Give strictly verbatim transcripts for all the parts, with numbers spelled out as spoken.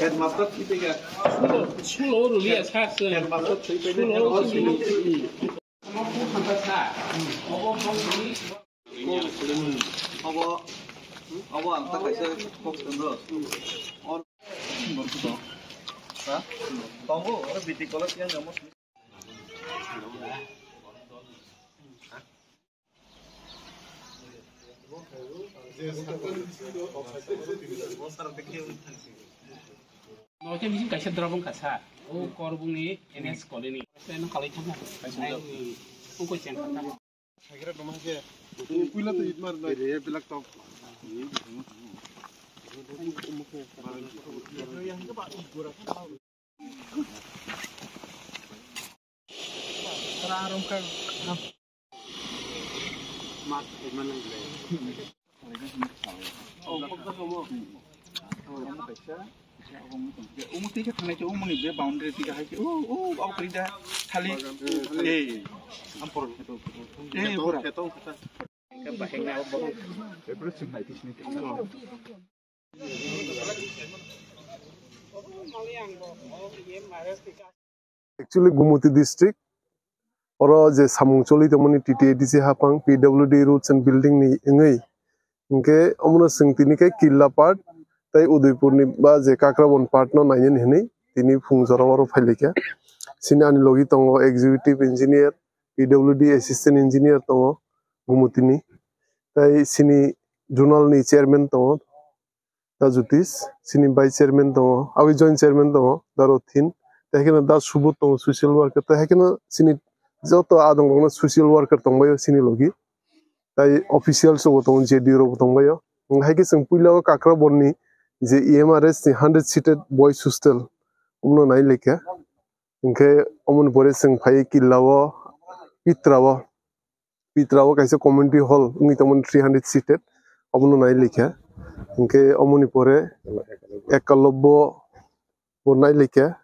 Headmaster thwi twi ga. School o rwliya sa chwng. Headmaster thwi twi ga. School o rwliya. Obo, obo ang ta kaisa kok tong do. Or ha? Tongo, oro B T college yang jamo. Noke bising kaisa drop wngkha sa. O Korbungni N S colony. Kaisa no kalai thangkha. Ai, ungkoi cheng kha. Puila to itmar na. Re black top. Omo twi khe thangnai khe, omo ni je boundary twi khe hai khe, o, o, abo kwrwi da, thali, eh, eh, pura. Actually, Gumuti district, oro je samung choli tongmani T T A D C haphang P W D roads and building ni wngwi, hinkhe omono chwng tini khe Killa part tei Udaipur ni ba je Kakrabon part no nainani hinwi tini phung jora oro phailikha. Chini ani logi tongo executive engineer, P W D assistant engineer tongo Gumuti ni, tei chini zonal ni chairman tongo. Da Jyotish, chini vice chairman tongo, aboni joint chairman tongo, Da Rothin, tei haikhe no Da Subodh tongo, social worker, tei haikhe no chini joto adong rok no social worker tongbaio chini logi, tei officials rok bo tongo, J D O rok bo tongbaio. Haikhe chwng puila o Kakrabon ni je E M R S ni hundred seated boys hostel, omono nailikha. Hinkhe omoni pore chwng phai Killa o, Pitra o, Pitra o kaisa community hall wngwi tongmani three hundred seated, obono nailikha. Hinkhe omoni pore Ekkalobbo bo nailikha,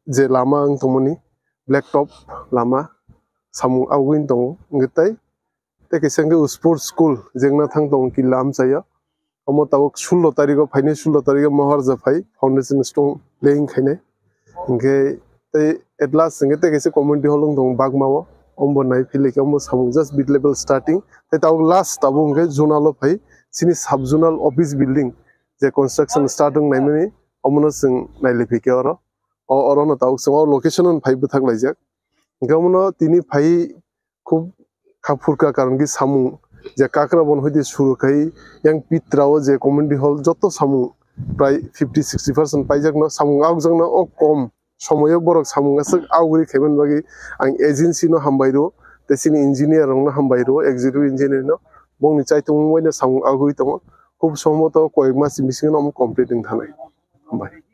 je lama wng tongmani black top lama, samung agugwi tongo. Hinkhe tei, tei kaisa hinkhe sports school jengna thang tongo Killa amchaio. Omo tabuk sullo tarikgo phainai, sullo tarikgo Maharaja phai foundation stone laying khainai. Hinkhe tei at last hinkhe tei kaisa community hall wng tongo Bagmao, omo bo nai philikhe omo samung just mid level starting. Tei tabuk last tabuk hinkhe zonal o phai chini sub zonal office building je construction start wng naimani omono chwng nailaiphikhe oro. O, orono tabuk chwng o location o phai bwthak laijak. Hinkhe omono tini phai khub kha phurkha, karon khe samung je Kakrabon hoite suru khai yang Pitra o je community hall joto samung prai fifty sixty percent paijakno, samung agjakno o kom somoyo borok samung aswk aguri khaimani bagwi ang agency no hambai rwo, tei chini engineer rokno hambai rwo, executive engineer no, bongni chaitungmung bai no samung agui tongo, khub somboto koyek mas ni bisingo no omo complete wng thanai. Hambai.